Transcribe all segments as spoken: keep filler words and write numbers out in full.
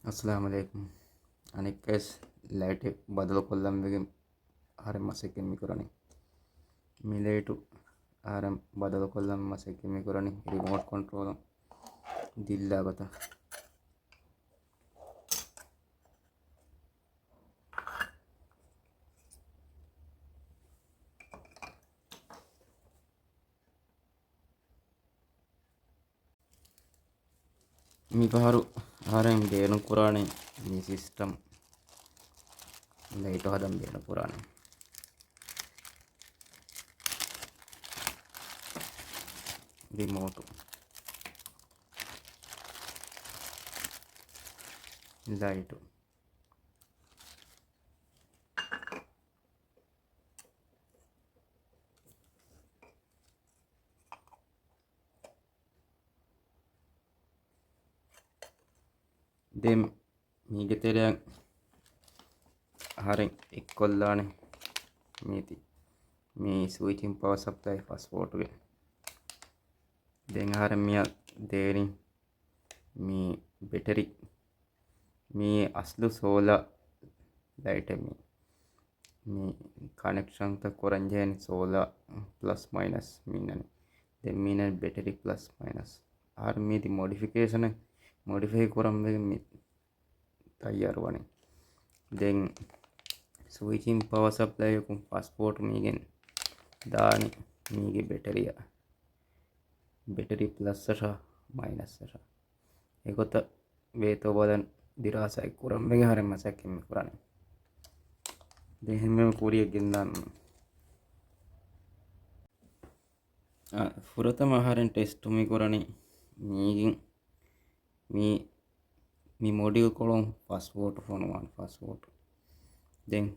އައްސަލާމު ޢަލައިކުމް. އަނެއްކާވެސް ލައިޓެއް ބަދަލުކޮށްލަން ވެގެން އަހަރެން މަސައްކަތް މިކުރަނީ. މި ލައިޓު އަހަރެން ބަދަލުކޮށްލަން މަސައްކަތް މިކުރަނީ ރިމޯޓް ކޮންޓްރޯލުން ދިއްލާ ގޮތަށް. މިފަހަރު އަހަރެން ބޭނުންކުރާނެ މި ސިސްޓަމް ލައިޓު ހަދަން ބޭނުންކުރާނެ ރިމޯޓު ލައިޓު. ދެން މީގެ ތެރެއަށް އަހަރެން އެއްކޮށްލާނެ މީތި މި ސުއިޗިން ޕަވަ ސަޕްލައި ފަސް ވޯޓުގެ. ދެން އަހަރެން މިއަށް ދޭނީ މި ބެޓެރި، މި އަސްލު ސޯލާ ލައިޓެއް މި މި ކަނެކްޝަންތައް ކުރަން ޖެހެނީ ސޯލާ ޕްލަސް މައިނަސް މިންނަނީ. ދެން މިންނަނީ ބެޓެރި ޕްލަސް މައިނަސް. އަހަރެން މީތި މޮޑިފިކޭޝަނެއް މޮޑިފައި ކުރަން ވެގެން މި ތައްޔާރު ވަނީ. ދެން ސުއިޗިން ޕަވަ ސަޕްލައިއަކުން ފަސް ވޯޓު މީގެން ދާނީ މީގެ ބެޓެރިއަށް. ބެޓެރި ޕްލަސް އަށާ މައިނަސް އަށާ. އެގޮތަށް ވޭތޯ ބަލަން ދިރާސާއެއް ކުރަން ވެގެން އަހަރެން މަސައްކަތް މި ކުރަނީ. ދެން އެހެންވީމަ ކުރިއަށް ގެންދާން. އާ، ފުރަތަމަ އަހަރެން ޓެސްޓު މި ކުރަނީ މީގެން މި، މި މޮޑިއުލް ކޮޅުން ފަސް ވޯޓު ފޮނުވާން، ފަސް ވޯޓު. ދެން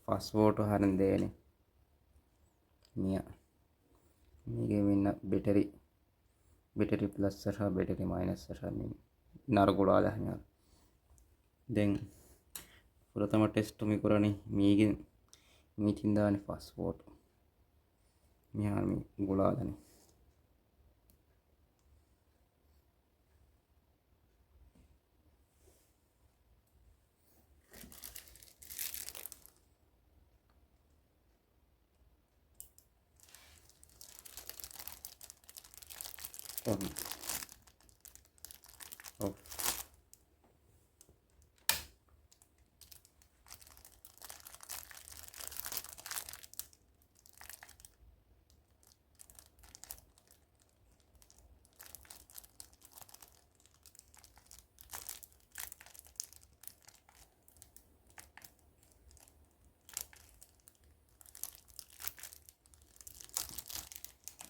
ފަސް ވޯޓު އަހަރެން ދޭނެ މިއަށް. މީގެ މިންނަ ބެޓެރި، ބެޓެރި ޕްލަސް އަށާ ބެޓެރި މައިނަސް އަށާ މި ނަރު ގުޅާލާ މިހާރު. ދެން ފުރަތަމަ ޓެސްޓު މި ކުރަނީ މީގެން މީތިން ދާނެ ފަސް ވޯޓު. މިހާރު މި ގުޅާލަނީ.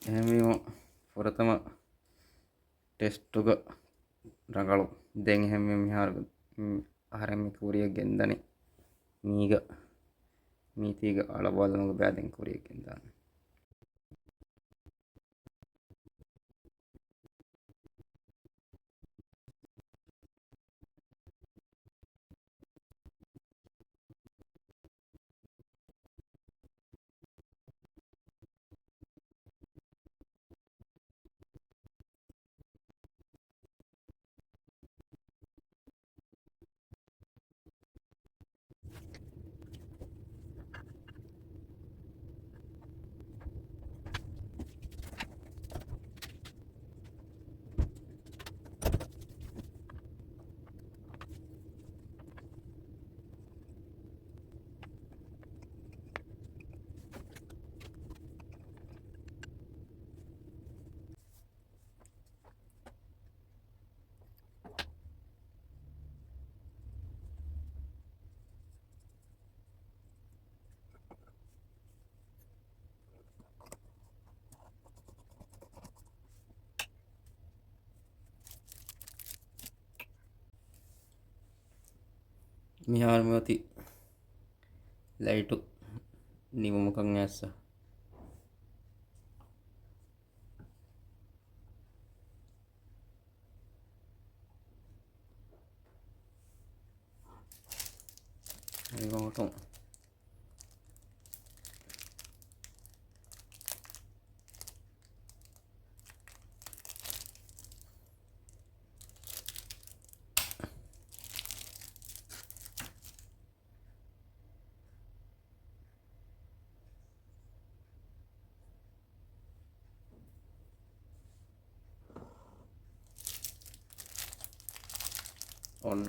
އެހެންވީމަ، ފުރަތަމަ ޓެސްޓުގަ ރަނގަޅު. ދެން އެހެންވީމަ މިހާރު، މި އަހަރެން މި ކުރިއަށް ގެންދަނީ މީގަ، މީތީގަ އަޅަބާލަމުގަ ބައި ދެން ކުރިއަށް ގެންދާނެ. މިހާރު މިއޮތީ ލައިޓު ނިމުމަކަށް އައިސް. ރިމޯޓުން. on